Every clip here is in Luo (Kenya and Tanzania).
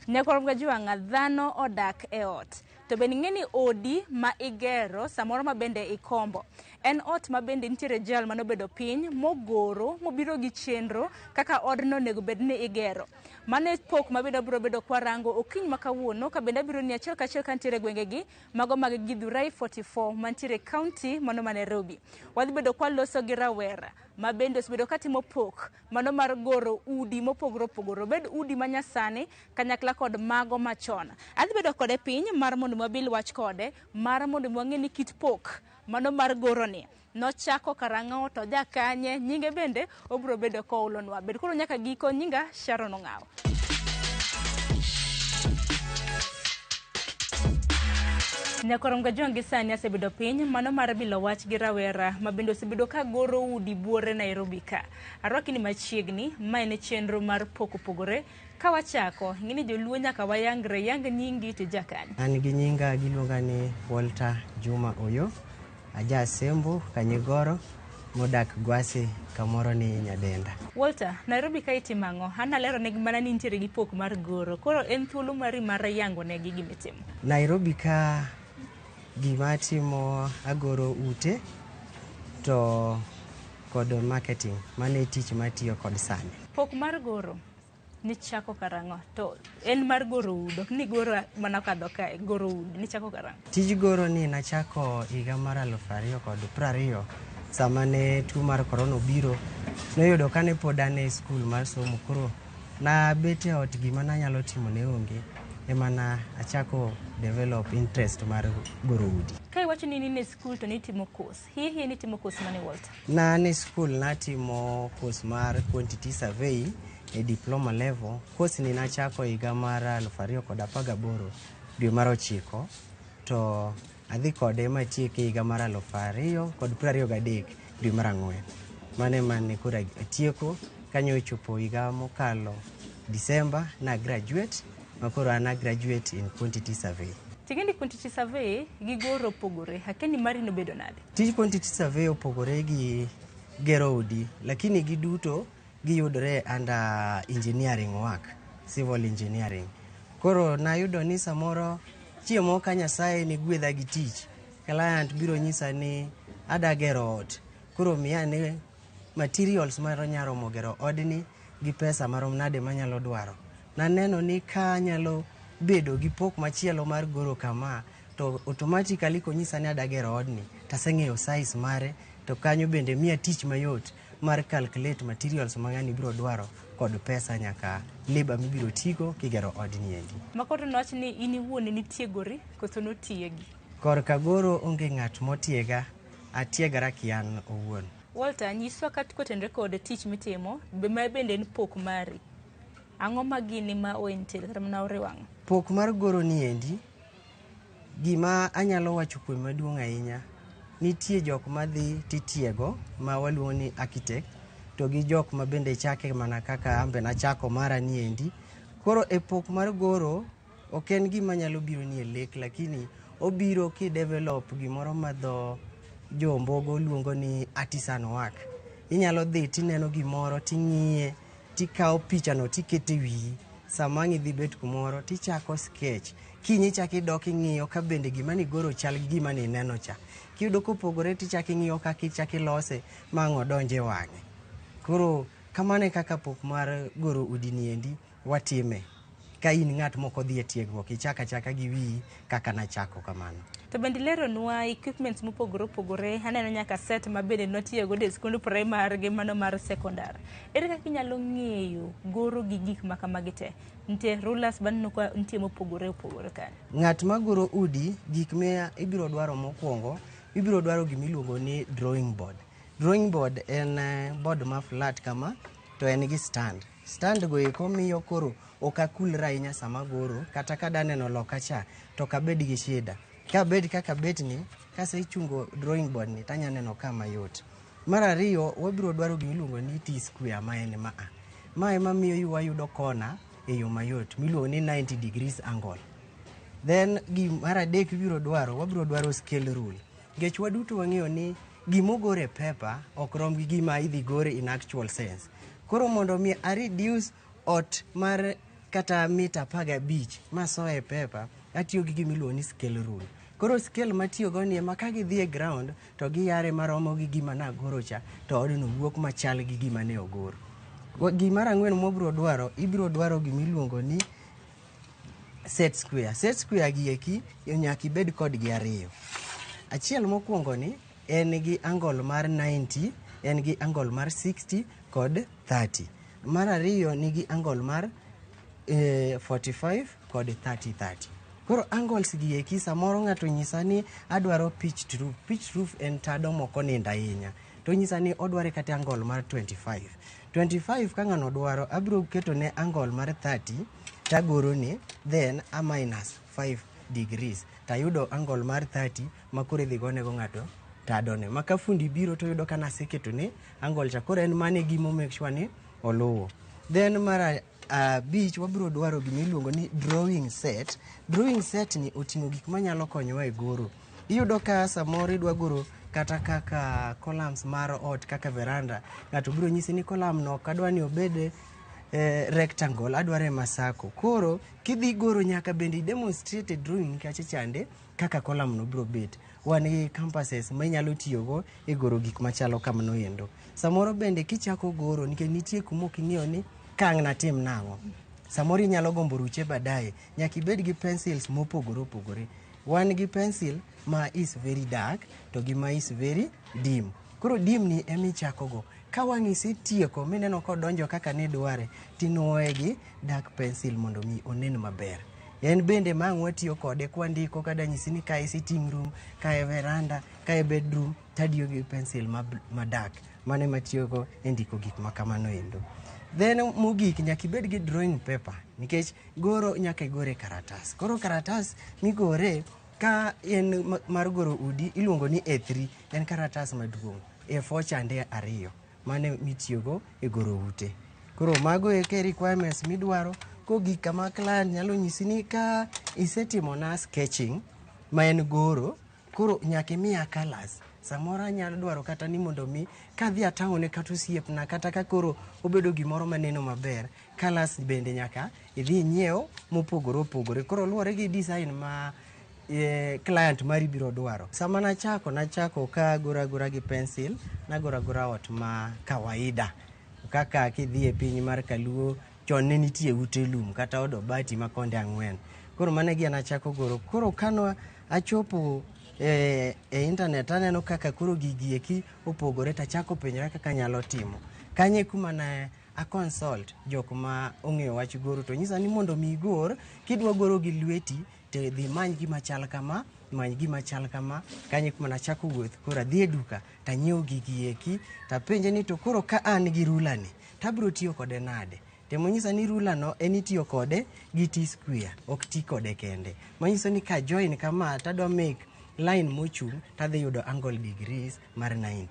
Nyakwar Mgajwang'a, dhano odak e ot. To bende ing'e ni odi ma igero samoro ma bende ikombo en ot ma bende nitiere jal manobedo piny mogoro mobiro gi chenro kaka odno onego bed ni igero. Mano e pok ma bende wabiro bedo kwarango okinyi ma kawuono ka bende abiro ni achiel kachiel ka nitiere e gwengegi mago mag Githurai 44 mantiere e kaunti mano ma Nairobi. Wadhi bedo kwaloso gi rawera ma bende osebedo katimo pok mano mar goro udi mopogore opogore, obed udi ma nyasani kanyakla kod mago machon. Adhi bedo kode piny mar mondo wabil wach kode mar mondo wang'e ni kit pok mano mar goroni nochako karang'o to ja kanye, nyinge bende obiro bedo koulonwa. Bed koro nyaka giko, nyinga Sharon Ong'awo. Nyakwar Mgajwang' gi sani asebedo piny mano mar bilo wach gi rawera ma bende osebedo ka goro udi buore Nairobi ka. Arwaki ni machiegni, ma en chenro mar pok opogore. Ka wachako, ing'e ni joluo nyaka wayangre, yang nyingi to ija kanye? An gi nyinga giluonga ni Walter Juma Oyo, aja Asembo, Kanyigoro, modak Gwasi kamoro ni Nyadenda. Walter, Nairobi ka itimo ang'o? An alero negi mana ni intiere gi pok mar goro. Koro en thuolo mari mar yango negi gima itimo. Nairobi ka gima atimo agoro ute to kod marketing. Mano e tich matiyo kod sani. Pok mar goro nichako karang'o? To en mar goro udi, ok ni goro mana kadho kae, goro udi nichako karang'o? Tij goro ni nachako higa mar 2020 sama ne tuo mar korona obiro. Noyudo kane pod an e skul mar somo koro nabet e ot gima nanyalo timo ne onge ema na achako develop interest mar goro udi. Ka iwacho ni in e skul to nitimo course, hie nitimo course mane Walter? Na an e skul natimo course mar quantity survey e diploma level. Course ni nachako higa mar 2018 dwe mar 9 to adhi kode matieke higa mar 2023 dwe mar 4. Mano ema ne koro atieko kanyo ochopo higa mokalo December na graduate ma koro an a graduate in quantity survey. Ting'e ni quantity survey gi goro opogore, akia ni mari nobedo nade? Tij quantity survey opogore gi gero udi, lakini giduto giyudore under engineering work, civil engineering. Koro nayudo ni samoro chieng' moro ka Nyasaye ne gwedha gi tich, client biro nyisa ni ada gero ot, koro miya ane materials ma nya romo gero odni gi pesa marom nade manyalo dwaro. Naneno ni ka anyalo bedo gi pok machielo mar goro kama to automatically konyisa ni ada gero odni taseng'eyo size mare to kanyo bende miya tich mayot mar calculate materials ma ng'ani biro dwaro kod pesa nyaka labor mibiro tigo kigero odni endi. Makoro nwach ni in iwuon nitiegori koso notiegi? Korka goro onge ng'at motiega, atiegara kian owuon. Walter, nyiswa kat kotenore kod tich mitimo, be ma bende en pok mari. Ang'o ma gini ma oentel kata mana oriwang'o? Pok mar goro ni endi, gima anyalo wacho kuome maduong' ahinya, nitie jok madhi titiego ma waluongo ni architect to gi jok ma bende chake mana kaka an be nachako mara ni endi. Koro e pok mar goro ok en gima nyalo biro ni e lek lakini obiro ki develop gimoro ma dho jombogo luongo ni artisan work. Inyalo dhi tineno gimoro ting'iye tikawo pichano tikete wiyi sama ang' idhi bet kumoro tichako sketch kiny ichako idok ing'iyo ka bende gima nigoro chal gi gima nineno cha. Kiyudo kopogore tichako ing'iyo kaka ichako ilose ma ang' odonj e wang'e. Koro kamano e kaka pok mar goro udi ni endi watime. Ka in ng'at mok odhi e tiegruok, ichako achaka gi wiyi kaka nachako kamano. To bende ileronwa equipments mopogore opogore, aneno nyaka set ma bende nwatiyo godo e skund primar gi mano mar sekondar. Ere kaka inyalo ng'eyo goro gi gik ma kamagi te? Nitie rulers be aneno ka nitie mopogore opogore kanyo. Ng'at ma goro udi, gik ma ibiro dwaro mokwongo, ibiro dwaro gima iluongo ni drawing board. Drawing board en board ma flat kama to en gi stand. Stand go eko miyo koro ok akulra ahinya sama agoro, kata ka daneno loka cha to ok abed gi shida. Kabed kaka abet ni, kasechungo drawing board ni tanya neno ka mayot. Mar ariyo, wabiro dwaro gima iluongo ni T-square ma en ma a. Ma ema miyo wayudo kona e yo mayot miluongo ni 90 degrees angle. Then mar adek wibiro dwaro, wabiro dwaro scale rule. Nikech waduto wang'eyo ni gima ogor e paper ok rom gi gima idhi gore in actual sense. Koro mondo mi a reduce ot mar kata mita 15 masoye e paper, atiyo gi gima iluongo ni scale rule. Koro scale matiyogo ni ema ka gidhi e ground to giyare maromo gi gima nagoro cha, to odno wuok machal gi gima ne ogor. Gimar ang'wen mwabiro dwaro, ibiro dwaro gimiluongo ni set square. Set square gi eki nyaka ibed kodgi ariyo. Achiel mokwongo ni en gi angle mar 90, en gi angle mar 60 kod 30. Mar ariyo nigi angle mar 45 kod 30 30. Koro angles gi eki samoro ng'ato nyisa ni adwaro pitched roof. Pitched roof en tado mok onindo ahinya. To nyisa ni odware kata angle mar 25. 25 ka ng'ano dwaro, abiro keto ne angle mar 30 tagoro ne, then a minus 5 degrees. Tayudo angle mar 30 ma koro idhi gonego ng'ato tadone. Ma ka fundi biro to yudo ka naseketo ne angle cha. Koro en mano e gima o make sure ni oluwo. Then mar abich wabiro dwaro gima iluongo ni drawing set. Drawing set ni oting'o gik manyalo konyowa e goro. Iyudo ka samoro idwa goro kata kaka columns mar ot kaka veranda. Ng'ato biro nyisi ni column no ok adwa ni obed rectangle, adware ma circle. Koro kidhi goro nyaka bende i demonstrate e drawing kacha chande kaka column no biro bet. Wan gi compasses ma inyalo tiyogo e goro gik machalo kamano endo. Samoro bende kichako goro nikech nitie kuma ok ing'eyo ni ka ang' natim nang'o. Samoro inyalo gombo ruche baadaye. Nyaka ibed gi pencils mopogore opogore. Wan gi pencil ma is very dark to gi ma is very dim. Koro dim ni ema ichako go. Ka wang' isetieko mineno kodonjo kaka nidware, tinuoye gi dark pencil mondo mi onen maber. En bende ma ang' watiyo kode kwandiko kada nyisi ni kae sitting room, kae veranda, kae bedroom, tadiyo gi pencil ma dark. Mano ema atiyogo e ndiko gik ma kamano endo. Then mogik nyaka ibed gi drawing paper nikech goro nyaka igor e karatas. Koro karatas migore ka en mar goro udi iluongo ni A3, en karatas maduong'. A4 chande ariyo. Mano mitiyogo e goro ute. Koro mago eke requirements midwaro. Kogik kama client nyalo nyisi ni ka isetimona sketching ma en goro, koro nyaka imiya colours. Samoro anyalo dwaro kata ni mondo mi kadhi atang'one kata osiepna kata ka koro obedo gimoro maneno maber, colours bende nyaka idhi inyiew mopogore opogore. Koro luwore gi design ma client mari biro dwaro. Sama nachako, nachako ka agoro agora gi pencil, nagoro agora ot ma kawaida. Kaka kidhi e piny mar kaluo, chon ne nitie ute lum kata od obati ma konde ang'wen. Koro mano e gima nachako goro. Koro kane achopo e internet aneno kaka koro gigi eki opogore tachako penjora kaka anyalo timo. Kanyo e kuma ne a consult jok ma ong'eyo wach goro to nyisa ni mondo mi igor, kidwa goro gi lweti to dhi imany gima chal kama, many gima chal kama. Kanyo e kuma nachako wuoth. Koro adhi e duka tanyiewo gigi eki tapenje ni to koro ka an gi ruler ni tabiro tiyo kode nade? Temonyisa ni ruler no en itiyo kode gi T-square, ok ti kode kende. Manyiso ni ka join kama tadwa make line mochung' tadhi yudo angle degrees mar 90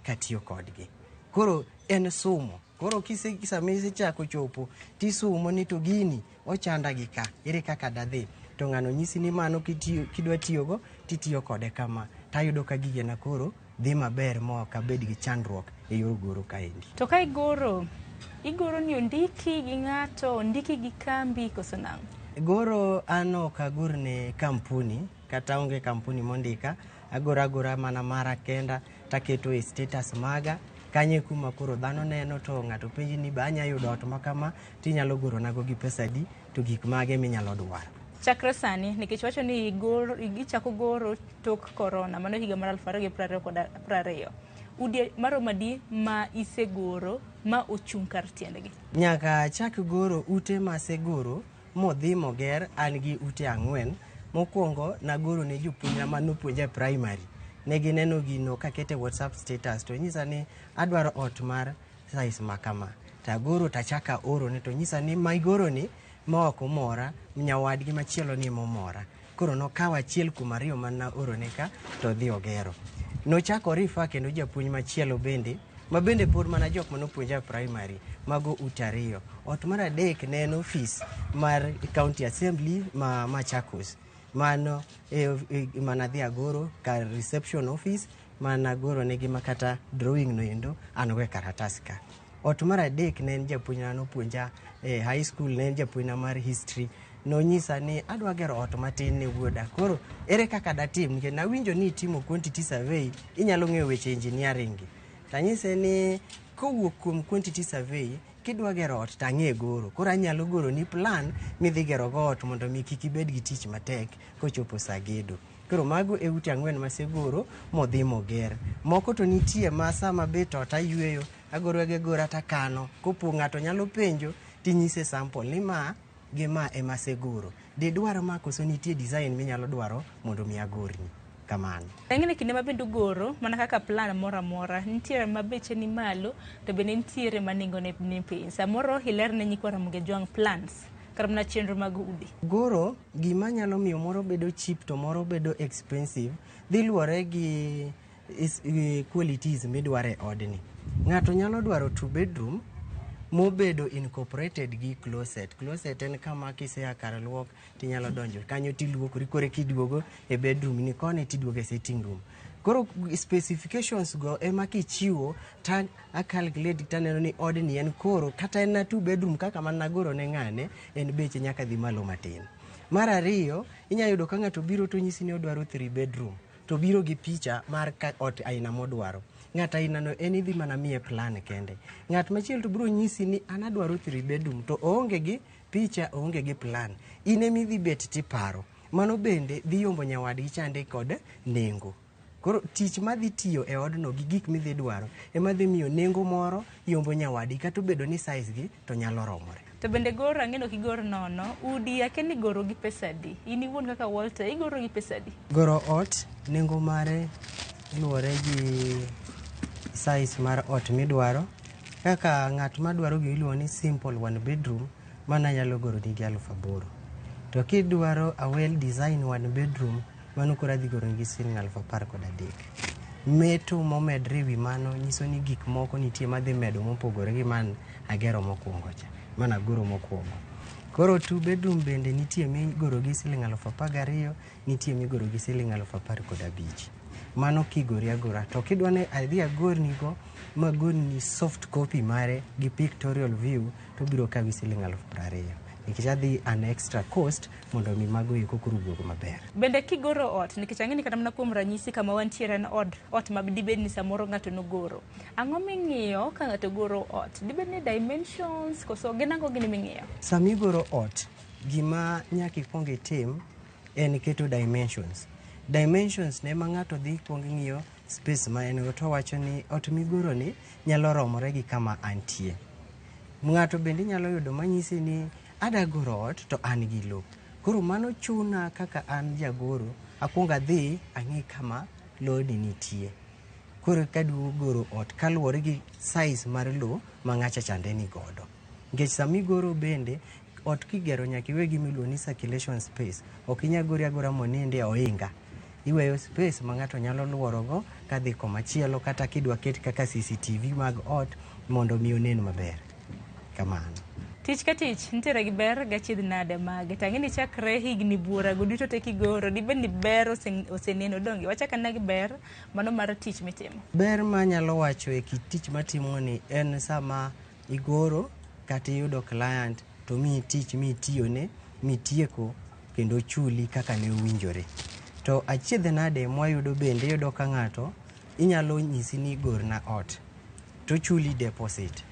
katiyo kodgi. Koro en sumo. Koro kise sama isechako chopo tisumo ni to gini ochanda gi ka, ere kaka dadhi? To ng'ano nyisi ni mano kidwa tiyogo titiyo kode kama. Tayudo ka gigena koro dhi maber ma ok abed gi chandruok e yor goro kaendi. To ka igoro, igoro ni ondiki gi ng'ato, ondiki gi kambi koso nang'o? Goro an ok agor ne kampuni kata onge kampuni mondika. Agoro agora mana mara kenda taketo e status maga. Kanyo e kuma koro dhano neno to ng'ato penji ni be anya yudo ot ma kama tinyalo goronago gi pesa adi to gik mage minyalo dwaro. Chakre sani, nikech wacho ni igoro, ichako goro tok korona, mano higa mar 2020 kod 20. Udi maromo adi ma isegoro ma ochung' kar tiendgi? Nyaka achak goro ute masegoro modhi moger an gi ute ang'wen. Mokwongo nagoro ne jopuonjna manopuonja e primary. Ne gineno gino kakete WhatsApp status to nyisa ni adwaro ot mar size ma kama. Tagoro tachako aorone to nyisa ni ma igoroni ma ok omora, nyawadgi machielo ni emomora. Koro nokawo achiel kuom ariyo mane aorone ka to odhi ogero. Nochako o refer kendo japuonj machielo bende ma bende pod mana jok manopuonja e primary mago ute ariyo. Ot mar adek ne en ofis mar county assembly ma Machakos. Mano e manadhi agoro kar reception office managoro negi makata drawing no endo an go e karatas ka. Ot mar adek ne en japuonjna nopuonja e high school, ne en japuonjna mar history. Nonyisa ni adwa gero ot matin ne wuoda. Koro ere kaka datim? Nikech nawinjo ni itimo quantity survey, inyalo ng'eyo weche engineering gi. Tanyise ni kowuok kuom quantity survey, kidwa gero ot tang'e goro. Koro anyalo goro ni plan midhi gero go ot mondo mi kik ibed gi tich matek kochopo sa gedo. Koro mago e ute ang'wen masegoro modhi moger. Moko to nitie ma sama bet ot ayweyo, agoro agora takano. Kopo ng'ato nyalo penjo tinyise sample ni ma gi ma ema asegoro. Didwar ma koso nitie design minyalo dwaro mondo mi agorni. Kamano. Ang'e ni kinde ma bende ugoro mana kaka plan moro amora nitiere ma beche ni malo to bende nitiere ma nengone ni piny. Samoro iler ne nyikwa Ramogi Ajwang' plans kata mana chenro mag udi. Goro gima nyalo miyo moro bedo cheap to moro bedo expensive dhi luwore gi qualities midwaro e odni. Ng'ato nyalo dwaro two bedroom mobedo incorporated gi closet. Closet en kama kisea kar luok tinyalo donjo kanyo tiluokori koro kiduogo e bedroom ni koni tiduogo e sitting room. Koro specifications go ema kichiwo ta a calculate taneno ni odni en koro kata en na two bedroom kaka mana nagoro ne ng'ane en beche nyaka dhi malo matin. Mar ariyo, inya yudo ka ng'ato biro to nyisi ni odwaro three bedroom to biro gi picha mar ka ot aina modwaro. Ng'at aina no en idhi mana miye plan kende. Ng'at machielo to biro nyisi ni an adwaro three bedroom to oonge gi picha, oonge gi plan. In emidhi bet tiparo. Mano bende dhi yombo nyawadgi chande kod nengo. Koro tich madhi tiyo e odno gi gik midhi dwaro ema dhi miyo nengo moro yombo nyawadgi kata obedo ni size gi to nyalo romore. To bende goro ang'e ni ok igor nono. Udi akia ni igoro gi pesa adi. In iwuon kaka Walter igoro gi pesa adi? Goro ot nengo mare luwore gi size mar ot midwaro. Kaka ng'at madwaro gima iluongo ni simple one bedroom, mano anyalo goro ni gi 8,000. To kidwaro a well design one bedroom, mano koro adhi goro gi siling 13,000. Meto momedre ewi mano nyiso ni gik moko nitie madhi medo mopogore gi man agero mokwongo cha, managoro mokwongo. Koro two bedroom bende nitie migoro gi siling 12,000, nitie migoro gi siling 15,500. Mano kigori agora. To kidwa ni adhi agornigo magorni soft copy mare gi pictorial view to biro kawi siling 20,000. Nikech adhi an extra cost mondo mi mago eko koro wuog maber. Bende kigoro ot, nikech ang'e ni kata mana kuom ranyisi kama wantiere en od, ot ma dibed ni samoro ng'ato nogoro. Ang'o ming'iyo ka ng'ato goro ot? Dibed ni dimensions koso gin ang'o gini ming'iyo? Sama igoro ot, gima nyaka ikwong itim en keto dimensions. Dimensions ne ma ng'ato dhi kwong ng'iyo space ma en go to wacho ni ot migoro ni nyalo romore gi kama antie. Ng'ato bende inyalo yudo manyisi ni ada goro ot to an gi lo. Koro mano chuna kaka an jagoro akwong adhi ang'i kama loni nitie. Koro kaduogo goro ot kaluwore gi size mar lo ma ng'acha chande ni godo. Nikech sama igoro bende ot kigero nyaka iwe gima iluongo ni circulation space. Ok inyal gori agora moninde e ohinga. Iweyo space ma ng'ato nyalo luoro go kadhi komachielo kata kidwa ket kaka CCTV mag ot mondo mi onen maber. Kamano. Tich ka tich nitiere gi ber gachiedh nade mage. To ang'e ni chakre higni buora go duto te kigoro, dibed ni ber oseneno donge. Wachak ane gi ber mano mar tich mitimo. Ber manyalo wacho e kit tich matimo ni en sama igoro kata iyudo client to miyi tich mitiyone mitieko kendo chuli kaka ne owinjore. To achiedh nade mwayudo bende iyudo ka ng'ato inyalo nyisi ni gorna ot tochuli deposit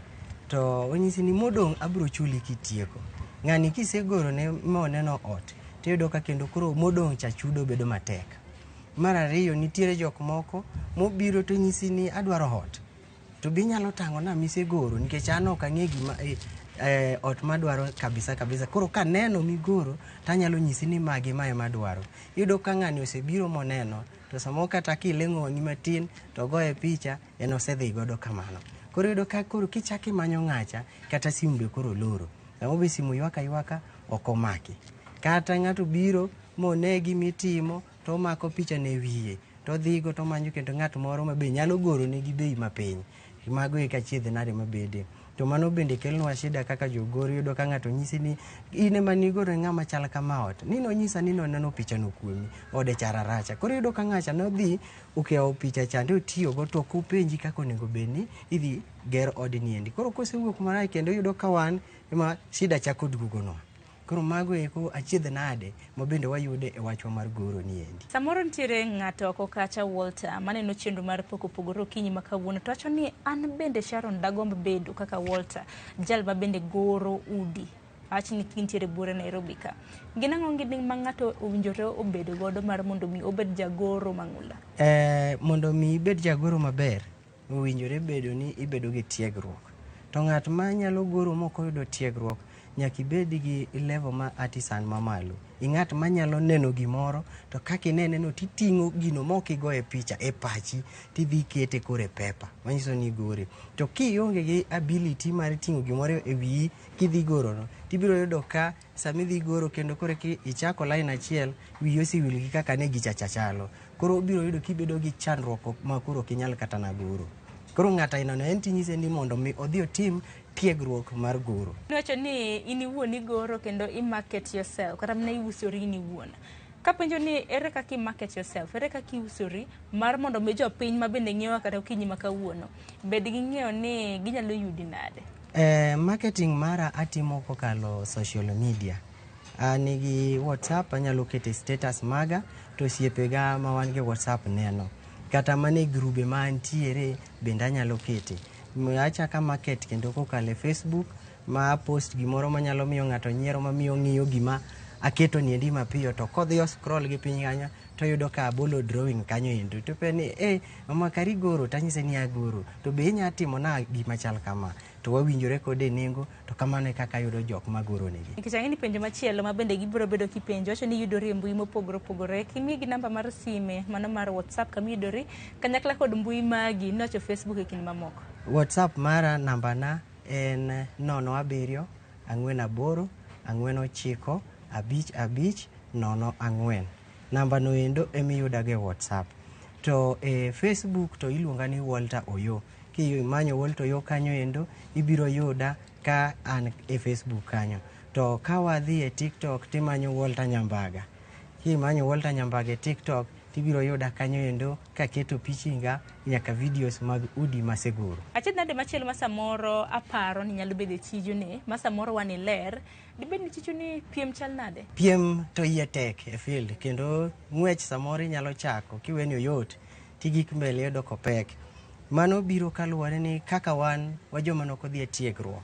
to onyisi ni modong' abiro chuli kitieko. Ng'ani kisegorone moneno ot tiyudo ka kendo koro modong' cha chudo bedo matek. Mar ariyo nitiere jok moko mobiro to nyisi ni adwaro ot to be inyalo tang'ona misegoro nikech an ok ang'e gima ot madwaro kabisa kabisa. Koro kaneno migoro tanyalo nyisi ni magi ma ema adwaro. Iyudo ka ng'ani osebiro moneno to samoro kata kileng'o wang'i matin to goye picha en osedhi godo kamano. Koro iyudo ka koro kichako imanyo ng'acha kata simu be koro oloro. Samoro be simu ywak aywaka ok omaki. Kata ng'ato biro mone gimitimo to omako picha ne wiye to odhigo tomanyo kendo ng'at moro ma be nyalo gorone gi bei mapiny. Mago e achiedh nade mabede. To mano bende kelonwa shida kaka jogoro. Iyudo ka ng'ato nyisi ni in ema nigoro ne ng'ama chal kama ot. Ni nonyisa ni noneno pichano kuomi, ode cha raracha. Koro iyudo ka ng'acha nodhi okewo picha chande otiyogo to ok openji kaka onego bed ni idhi ger odni endi. Koro kosewuok marach kendo iyudo ka wan ema shida chako duogonwa. Koro mago eko achiedh nade ma bende wayude e wachwa mar goro ni endi. Samoro nitiere ng'ato oko kacha Walter maneno chenro mar Pok Opogore okinyi ma kawuono to wacho ni an bende Sharon dagomb bedo kaka Walter, jal ma bende goro udi. Awach ni kintiere buore Nairobi ka. Gin ang'o gini ma ng'ato owinjore obed godo mar mondo mi obed jagoro mang'ula? Mondo mi ibed jagoro maber, owinjore bedo ni ibedo gi tiegruok. To ng'at ma nyalo goro mok oyudo tiegruok, nyaka ibed gi level ma artisan mamalo. Ing'at manyalo neno gimoro to kaka inene no titing'o gino mok igoye picha e pachi tidhi ikete koro e paper manyiso ni igore. To kionge gi ability mar ting'o gimoro e wiyi kidhi goro no, tibiro yudo ka sama idhi goro kendo koro ichako line achiel, wiyi osewil gi kaka ne gicha cha chalo. Koro obiro yudo kibedo gi chandruok ma koro ok inyal kata na goro. Koro ng'ato ainano en tinyise ni mondo mi odhi otim tiegruok mar goro. Niwacho ni in iwuon igoro kendo i market yourself, kata mana iusori in iwuon. Kapenjo ni ere kaka i market yourself, ere kaka iusori mar mondo mi jopiny ma bende ng'iewa kata okinyi ma kawuono bed gi ng'eyo ni ginyalo yudi nade? Marketing mara atimo kokalo social media. An gi WhatsApp, anyalo keto e status maga to osiepega ma wan go e WhatsApp neno. Kata mana e grube ma antiere bende anyalo kete. Achako market kendo kokalo e Facebook ma post gimoro manyalo miyo ng'ato nyiero mamiyo ng'iyo gima aketo niendi mapiyo to kodhi o scroll gi piny kanyo toyudo ka abolo drawing kanyo endo. To penjo ni mama kari igoro? Tanyise ni agoro. To be inya timo na gima chal kama? To wawinjore kode e nengo to kamano e kaka ayudo jok magoro negi. Nikech ang'e ni penjo machielo ma bende gibiro bedo kipenjo wacho ni yudori e mbui mopogore opogore. Kimigi namba mar sime mano mar WhatsApp kama iyudori kanyakla kod mbui magi niwacho Facebook e kind mamoko. WhatsApp mara nambana en 07 48 49 55 04. Namba no endo emiyudago e WhatsApp. To e Facebook to iluonga ni Walter Oyo. Kimanyo Walter Oyo kanyo endo ibiro yuda ka an e Facebook kanyo. To ka wadhi e TikTok timanyo Walter Nyambaga. Kimanyo Walter Nyambaga e TikTok tibiro yuda kanyo endo kaketo pichinga nyaka videos mag udi masegoro. Achiedh nade machielo ma samoro aparo ni nyalo bedo e tijuni ma samoro wan ler, dibed ni tijuni piem chal nade? Piem to iye tek e field kendo ng'wech samoro inyalo chako kiwe ni oyot tigik mbele iyudo kopek. Mano biro kaluwore ni kaka wan wa joma nok odhi e tiegruok.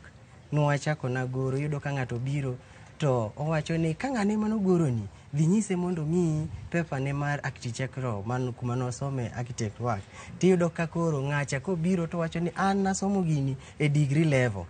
Nwachako na goro, iyudo ka ng'ato biro to owacho ni ka ng'ane manogoroni, dhi nyise mondo omiyi paper ne mar architectural man kuma nosome architect work. Tiyudo ka koro ng'acha kobiro to wacho ni an nasomo gini e degree level.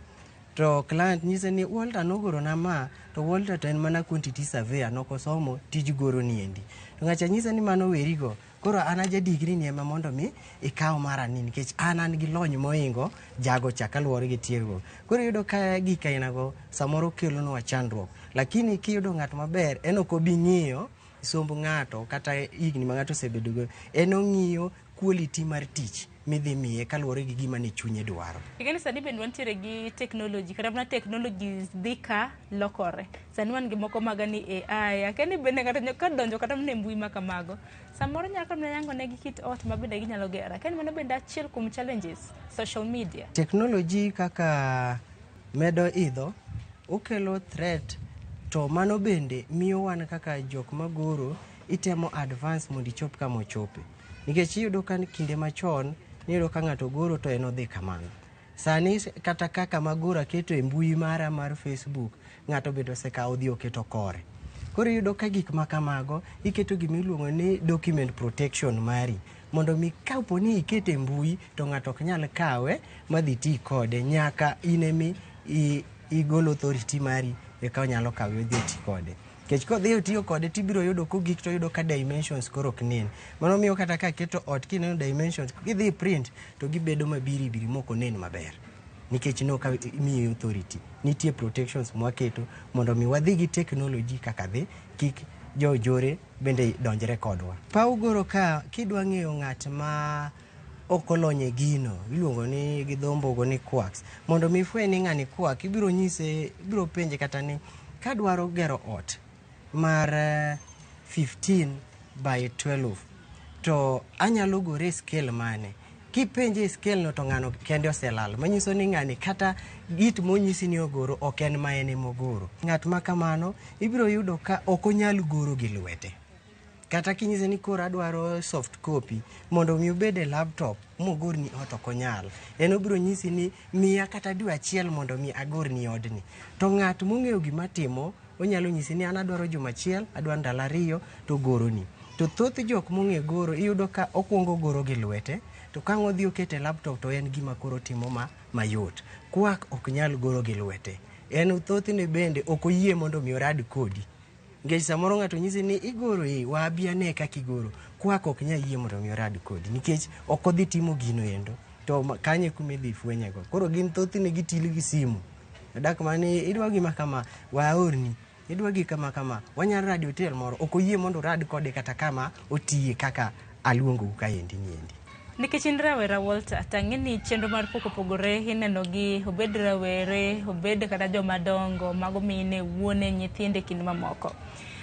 To client nyise ni Walter nogorona ma, to Walter to en mana quantity surveyor nokosomo tij goro niendi. To ng'acha nyise ni mano werigo, koro an aja degree ni ema mondo mi ikaw mara ni nikech an gi lony moingo jago cha kaluwore gi tiegruok. Koro iyudo ka gik ainago samoro kelonwa chandruok. Lakini kiyudo ng'at maber, en ok obi ng'iyo somb ng'ato kata higni ma ng'ato osebedogo. En ong'iyo quality mar tich midhi miye kaluwore gi gima ne chunye dwaro. Ing'e ni sani bende wantiere gi technology kata mana technologies dhi ka lokore. Sani wan gi moko maga ni AI, akia ni bende ng'ato kadonjo kata mana e mbui ma kamago, samoro nyalo kata mana yango negi kit ot ma bende ginyalo gero. Akia ni mano bende achiel kuom challenges, social media. Technology kaka medo idho, okelo threat to mano bende miyo wan kaka jok magoro itemo advance mondo ichop kama ochope. Nikech iyudo ka kinde machon niyudo ka ng'ato goro to en odhi kamano. Sani kata kaka magoro aketo e mbui mara mar Facebook, ng'ato bende osekawo odhi oketo kore. Koro iyudo ka gik ma kamago iketo gima iluongo ni document protection mari mondo mi kapo ni ikete e mbui to ng'ato ok nyal kawe madhi ti kode nyaka in emi igol authority mari eka onyalo kawe odhi oti kode. Nikech kodhi otiyo kode tibiro yudo kogik to oyudo ka dimensions koro ok nen. Mano miyo kata ka aketo ot kineno dimensions kidhi print to gibedo mabiribiri mok onen maber. Nikech nok imiyi authority. Nitie protections mwaketo mondo mi wadhi gi technology kaka dhi kik jo jore bende donjre kodwa. Paw goro ka kidwa ng'eyo ng'at ma ok olony e gino, iluongo ni gi dho mbogo ni quacks. Mondo mi ifweny ni ng'ani quack, ibiro nyise, ibiro penje kata ni kadwaro gero ot mar 15 by 12 to anyalo gore e scale mane? Kipenje e scale no to ng'ano kende oselal, manyiso ni ng'ani kata git monyisi ni ogoro ok en ma en emogoro. Ng'at ma kamano ibiro yudo ka ok onyal goro gi lwete. Kata kinyise ni koro adwaro soft copy mondo mi obed e laptop mogorni ot ok onyal. En obiro nyisi ni miya kata dwe achiel mondo mi agorni odni. To ng'at mong'eyo gima timo onyalo nyisi ni an adwaro juma achiel, adwaro ndalo ariyo to ogoroni. To thoth jok mong'e goro iyudo ka okwongo goro gi lwete to ka ang' odhi okete e laptop to en gima koro timo mayot. Quack ok nyal goro gi lwete. En thothne bende ok oyie mondo mi orad kodi. Nikech samoro ng'ato nyisi ni igoro e wabi ane kaka igoro. Quack ok nyal yie mondo mi orad kodi nikech ok odhi timo gino endo. To kanyo e kuma idhi fwenyego. Koro gin thothne gitilo gi simu. Dak mani idwa gima kama waorni. Idwa gi kama kama wanyalo rado e hotel moro. Ok oyie mondo urad kode kata kama otiye kaka aluongou kaendi niendi. Nikech in rawera Walter, tang'e ni chenro mar pok opogore ineno gi obed rawere, obed kata joma dongo, mago mine, wuone, nyithindo e kind mamoko.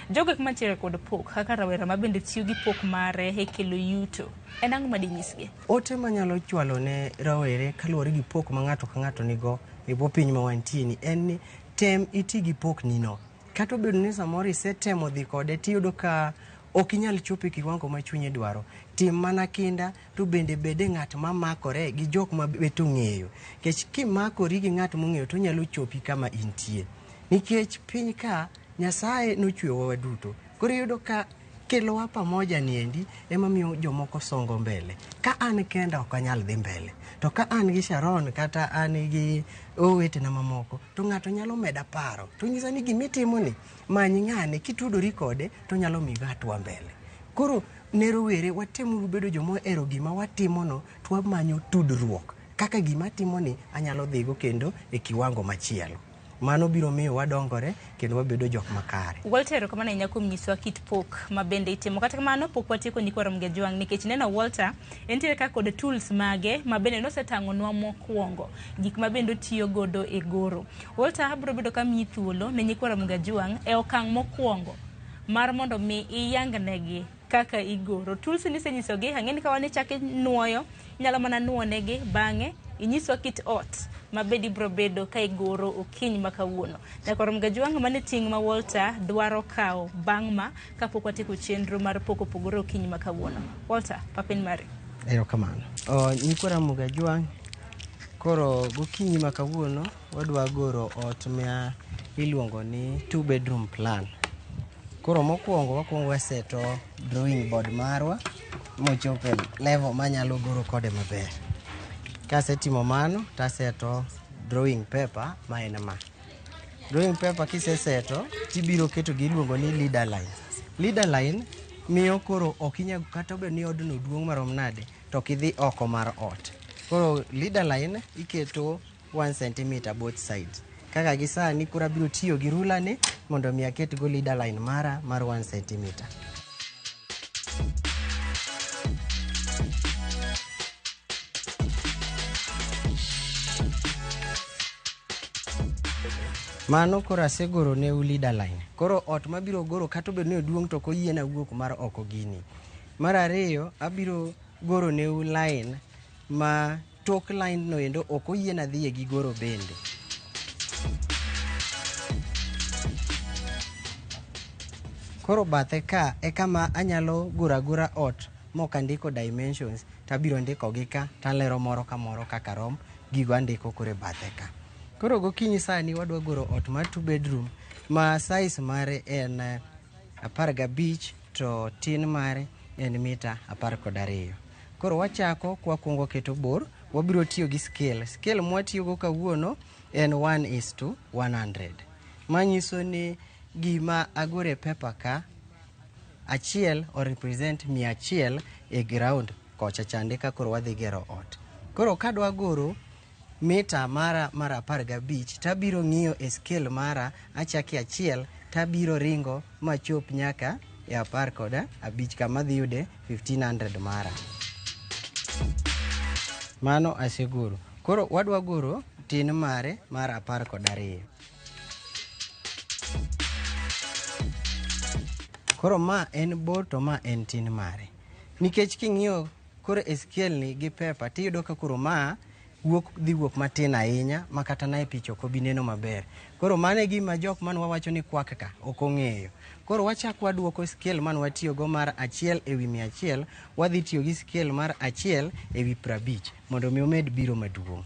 Jogo eko mantiere kod pok kaka rawera ma bende tiyo gi pok mare e kelo yuto, en ang'o ma dinyisgi? Ote manyalo chwalo ne rawere kaluwore gi pok ma ng'ato ka ng'ato nigo e bwo piny ma wantie ni en ni tem iti gi pokni no. Kata obedo ni samoro isetemo dhi kode tiyudo ka ok inyal chopo e kiwango ma chunyi dwaro. Tim mana kinda to bende bede ng'at mamakore gi jok ma bet ong'eyo. Nikech kimakori gi ng'at mong'eyo to onyalo chopi kama intie. Nikech piny ka Nyasaye nochweyowa waduto. Koro iyudo ka kelowa pamoja niendi ema miyo jomoko songo mbele. Ka an kenda ok anyal dhi mbele. To ka an gi Sharon kata an gi owetena mamoko to ng'ato nyalo meda paro. To nyisa ni gimitimo ni many ng'ane kitudori kode to nyalo miyi hatua mbele. Koro ne rowere watemuru bedo joma ohero gima watimono to wamanyo tudruok. Kaka gima atimoni anyalo dhigo kendo e kiwango machielo. Mano biro miyo wadongore kendo wabedo jok makare. Walter, erokamano ahinya kuom nyisowa kit pok ma bende itimo. Kata kamano, pok watieko nyikwa Ramogi Ajwang' nikech neno Walter entiere ka kod tools mage ma bende nosetang'onwa mokwongo, gik ma bende otiyo godo e goro. Walter, abiro bedo ka miyi thuolo ne nyikwa Ramogi Ajwang' e okang' mokwongo mar mondo mi iyangnegi kaka igoro. Tools nisenyisogi, ang'e ni ka wan ichako inuoyo, inyalo mana nuonegi bang'e inyiswa kit ot ma bende ibiro bedo ka igoro okinyi ma kawuono. Nyakwar Ramogi Ajwang' mane ting' ma Walter dwaro kawo bang' ma kapok watieko chenro mar pok opogore okinyi ma kawuono. Walter, pap en mari. Erokamano. Nyikwa Ramogi Ajwang', koro gokinyi ma kawuono wadwa goro ot ma iluongo ni 2 bedroom plan. Koro mokwongo wakwongo waseto drawing board marwa mochopo e level manyalo goro kode maber. Kasetimo mano taseto drawing paper ma en ma. Drawing paper kiseseto tibiro keto giluongo ni leader line. Leader line miyo koro ok inyal kata obedo ni odno duong' marom nade to ok idhi oko mar ot. Koro leader line iketo 1 centimeter both sides. Kaka gi sani koro abiro tiyo gi ruler ni mondo mi aket go leader line mara mar 1 centimeter. Mano koro asegoro neu leader line. Koro ot mabiro goro kata obedo ni oduong' to ok oyiena wuok mar oko gini. Mar ariyo, abiro goro neu line ma tok line no endo ok oyiena dhiye gi goro bende. Koro bathe ka e kama anyalo goro agora ot mok andiko dimensions tabiro ndiko gi ka talero moro ka moro kaka rom gigo andiko koro e bathe ka. Koro gokinyi sani wadwa goro ot mar 2 bedroom ma size mare en 15 to tin mare en mita 12. Koro wachako kwakwongo keto bor, wabiro tiyo gi scale. Scale mwatiyogo kawuono en 1:100. Manyiso ni gima agoro e paper ka achiel o represent 100 e ground kocha chande ka koro wadhi gero ot. Koro kadwa goro mita mara mar 15 tabiro ng'iyo e scale mara achake achiel tabiro ringo machop nyaka e 15 kama adhi yude 1500 mara. Mano asegoro. Koro wadwa goro tin mare mar 12. Koro ma en bor to ma en tin mare. Nikech king'iyo koro e scale ni gi paper tiyudo ka koro ma wuok dhi wuok matin ahinya ma kata na e picha ok obi neno maber. Koro mano e gima jok mane wawacho ni kwak ka ok ong'eyo. Koro wachak waduoko scale mane watiyogo mar 1/100, wadhi tiyo gi scale mar 1/50 mondo mi omed biro maduong'.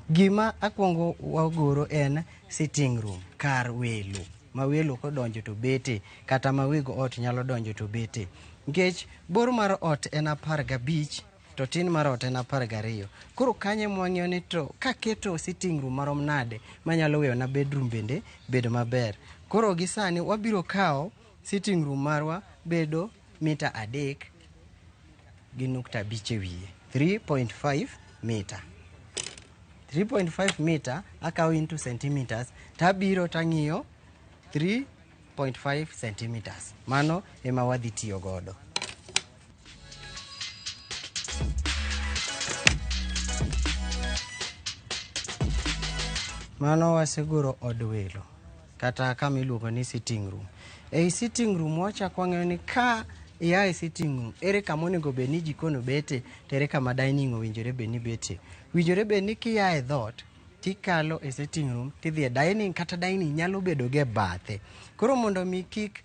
Gima akwongo wagoro en sitting room, kar welo ma welo kodonjo to bete kata ma weg ot nyalo donjo to bete. Nikech bor mar ot en 15 to tin mar ot en 12. Koro kanyo ema wang'iyo ni to kaketo sitting room marom nade manyalo weyo na bedroom bende bedo maber. Koro gi sani wabiro kawo sitting room marwa bedo mita 3.5 e wiye, 3.5 mita. 3.5 mita akawo into centimeters tabiro tang'iyo 3.5 centimeters. Mano ema wadhi tiyo godo. Mano wasegoro od welo kata kama iluongo ni sitting room. Ei sitting room wachako wang'eyo ni ka ia e sitting room, ere kama onego bed ni jikon obete to ere kama dining owinjore bed ni betie. Winjore bed ni kia e dhoot tikalo e sitting room tidhi e dining kata dining nyalo bedo gi e bathe. Koro mondo mi kik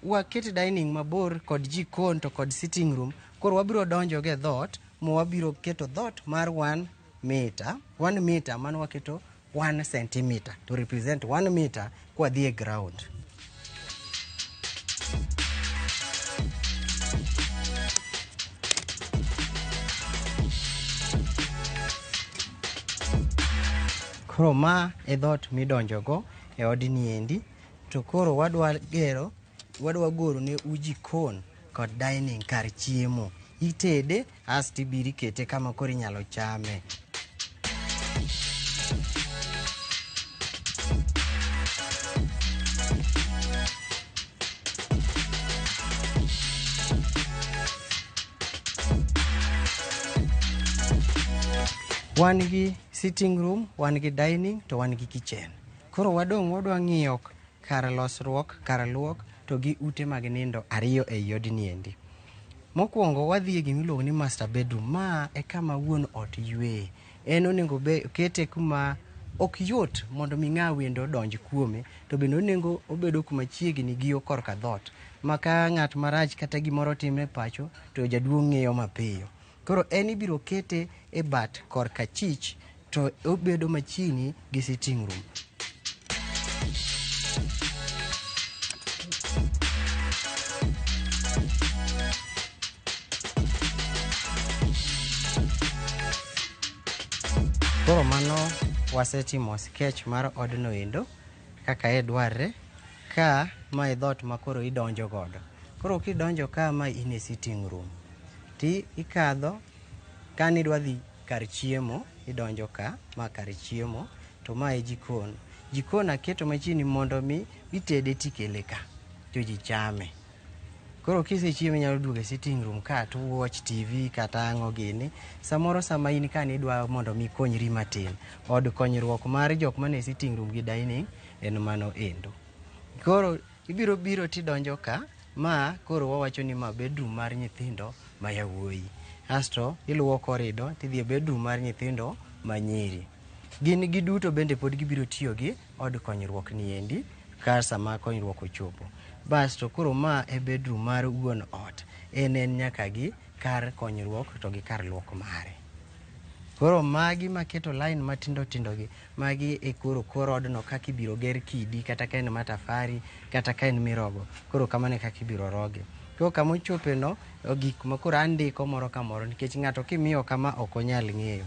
waket dining mabor kod jikon to kod sitting room, koro wabiro donjo gi e dhoot ma wabiro keto dhoot mar 1 meter, 1 meter mano waketo 1 centimeter to represent 1 meter kwadhi e ground. Koro ma e dhoot midonjogo e odni endi to koro wadwa gero wadwa goro ne u jikon kod dining kar chiemo. Itede asto ibiro ikete kama koro inyalo chame. Wan gi sitting room, wan gi dining to wan gi kitchen. Koro wadong' wadwa ng'iyo kar losruok, kar luok to gi ute mag nindo ariyo ei odni endi. Mokwongo wadhi e gima iluongo ni master bedroom. Ma e kama wuon ot yweye. En onego kete kuma ok yot mondo mi ng'a wendo odonj kuome to bende onego obedo kuma chiegni gi yo korka dhoot ma ka ng'at marach kata gimoro timre pacho to jaduong' ng'iyo mapiyo. Koro en ibiro kete e bat korka chich to obedo machiegni gi sitting room. Koro mano wasetimo sketch mar odno endo kaka e dwarre ka ma e dhoot ma koro idonjo godo. Koro kidonjo ka ma in e sitting room ti ikadho ka nidwa dhi kar chiemo idonjo ka ma kar chiemo to ma e jikon. Jikon aketo machiegni mondo mi itede tikele ka to ji chame. Koro kisechiemo inyalo duogo e sitting room ka to watch TV kata ang'o gini. Samoro sama in ka nidwa mondo mi ikonyri matin. Od konyruok mar jok mane sitting room gi dining en mano endo. Koro ibiro biro tidonjo ka ma koro wawacho ni ma bedroom mar nyithindo ma yawuoyi. Asto iluwo corridor tidhi e bedroom mar nyithindo ma nyiri. Gin giduto bende pod gibiro tiyo gi od konyruok ni endi ka sama konyruok ochopo. Basto koro ma e bedroom mar wuon ot. En nyaka gi kar konyruok to gi kar luok mare. Koro magi maketo line matindo tindo gi, magi e koro kor odno kaka ibiro ger kidi kata ka en matafari kata ka en mirogo. Koro kamano e kaka ibiro roge. Koro kama ochope no, gik ma koro andiko moro ka moro nikech ng'ato kimiyo kama ok onyal ng'eyo.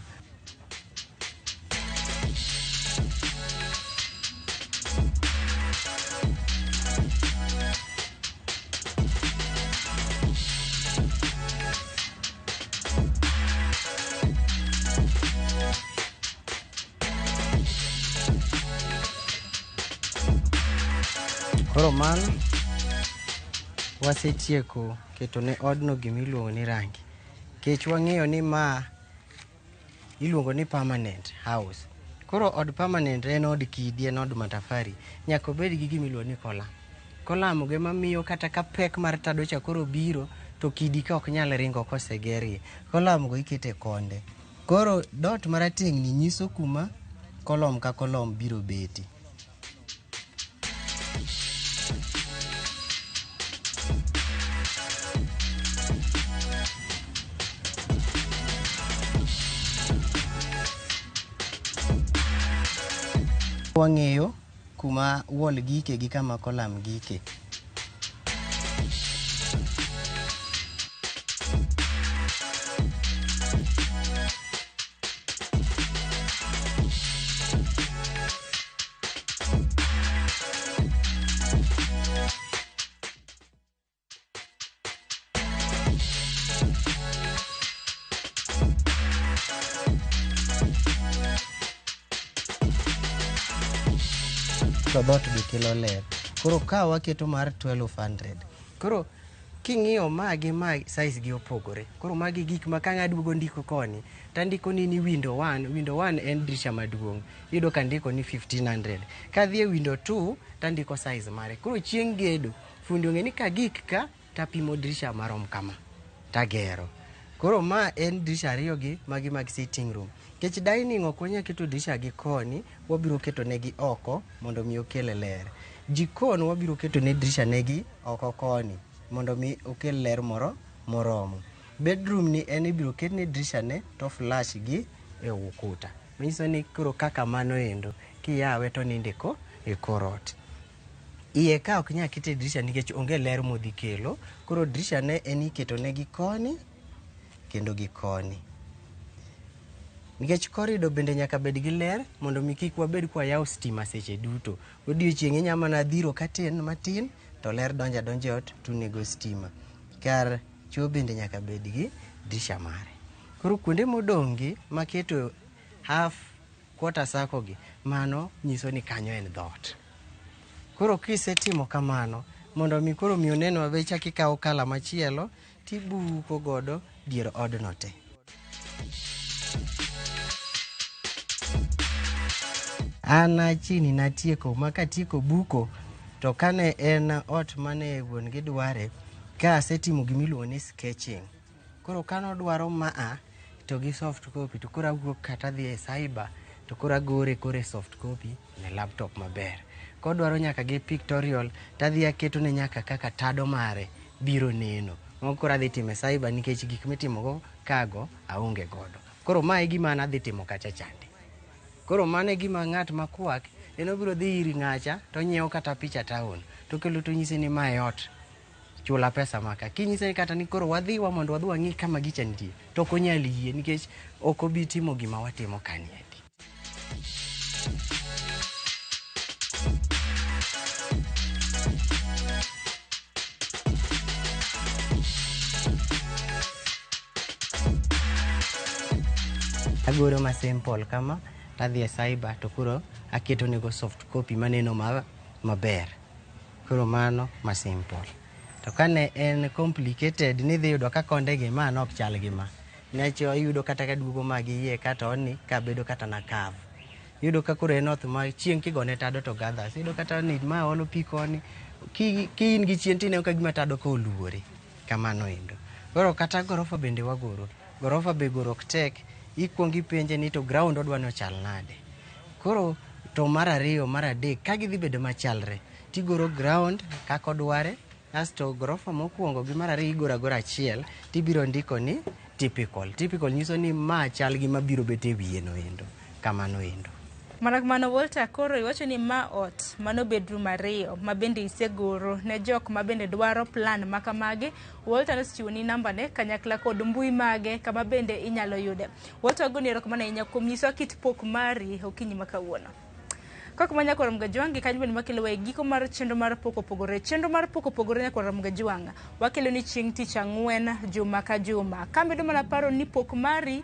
Koro mano wasetieko keto ne odno gimiluongo ni rangi. Kech wang'eyo ni ma iluongo ni permanent house. Koro od permanent en od kidi, en od matafari. Nyaka obed gi gimiluongo ni column. Column go ema miyo kata ka pek mar tado cha koro biro to kidi ka ok nyal ringo kosegerie. Column go ikete konde. Koro dot marateng' ni nyiso kuma column ka column biro betie. Wang'eyo kuma wall gike gi kama column gike. To dhoot be kelo ler. Koro ka waketo mar 1200. Koro king'iyo ma gi ma size gi opogore. Koro magi gik ma ka ng'a duogo ndiko koni, tandiko ni ni window 1, window 1 en dirisha maduong'. Iyudo ka ndiko ni 1500. Kadhi e window 2 tandiko size mare. Koro chieng' gedo, fundi ong'e ni kagik ka tapimo dirisha marom kama tagero. Koro ma en dirisha ariyo gi magi mag sitting room. Nikech dining ok wanyal keto dirisha gi koni, wabiro keto negi oko mondo mi okel ler. Jikon wabiro keto ne dirisha negi oko koni mondo mi okel ler moro moromo. Bedroom ni en ibiro ketne dirisha ne to flush gi e ukuta. Manyiso ni koro kaka mano endo kiyawe to nindo e kor ot. Iye ka ok nyal kete dirisha nikech onge ler modhi kelo. Koro dirisha ne en iketo ne gi koni kendo gi koni. Nikech corridor bende nyaka bed gi ler mondo mi kik wabed kwa yawo stima seche duto. Odiochieng' inya mana dhiro curtain matin to ler donjo adonja e ot tunego stima. Kar choo bende nyaka bed gi dirisha mare. Koro kuonde modong' gi maketo half quarter circle gi, mano nyiso ni kanyo en dhoot. Koro kisetimo kamano, mondo mi koro mi onen maber, ichak ikawo colour machielo tibuko godo dier odno te. An achini natieko ma katieko buko to kane en ot mane wuon gi dware, ka asetimo gimiluongo ni sketching. Koro kanodwaro maa to gi soft copy to koro awuok kata adhi e cyber to koro agore koro e soft copy ne laptop maber. Kodwaro nyaka gi pictorial tadhi aketone nyaka kaka tado mare biro neno. Mago koro adhi timo e cyber nikech gik mitimogo kago aonge godo. Koro ma e gima an adhi timo kacha chande. Koro mano e gima ng'at makwak en obiro dhi ir ng'acha tonyiewo kata picha town tokelo tonyisi ni ma e ot chula pesa maka. Kinyise ni kata ni koro wadhi wa mondo wadhi wang'i kama gicha nitie to ok onyal yie nikech ok obi timo gima watimo kani endi. Agoro ma simple kama tadhi e cyber to koro aketo nego soft copy maneno maber. Koro mano ma simple. To kane en complicated nidhi yudo ka konde gi ma nok chal gi ma. Nyacho iyudo kata ka duogo magi iye kata onni ka bedo kata na curve. Iyudo ka koro en ot ma chieng' kigone tado to gathers. Iyudo kata ni ma olo pi koni. Ki in gi chien tineno ka gima tado ka oluore. Kamano endo. Koro kata gorofa bende wagoro. Gorofa be goro ok tek. Ikuongo ipenje ni to ground odwa ni ochal nade. Koro to mar ariyo mar adek ka gidhi bedo machalre tigoro ground kaka odware asto gorofa mokwongo gi mar ariyo igoro agora achiel tibiro ndiko ni typical. Typical nyiso ni ma chal gi mabiro bet e wiye no endo. Kamano endo. Mana kamano Walter, koro iwacho ni ma ot mano bedroom ariyo ma bende isegoro ne jok ma bende dwaro plan ma kamagi. Walter nosechiwo ni namba ne kanyakla kod mbui mage kama bende inyalo yude. Walter wagoni erokamano ahinya kuom nyisowa kit pok mari okinyi ma kawuono. Kok ma nyakwar Ramogi gi kanyo bende makelo e giko mar chenro mar pok opogore. Chenro mar pok opogore nyakwar Ramogi Ajwang' wakelo ni chieng' tich ang'wen juma ka juma. Kamedo mana paro ni pok mari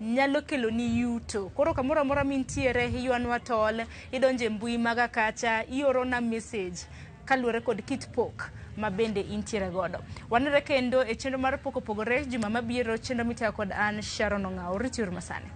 nyalo kelo ni yuto. Koro kamoro amora mintiere iywanwa tol, idonje mbui maga kacha, iorona message. kaluwore kod kit pok ma bende intiere godo. Wanere kendo e chenro mar Pok Opogore juma mabiro, chenro mitayo kod an Sharon Ong'awo. Rituru masani.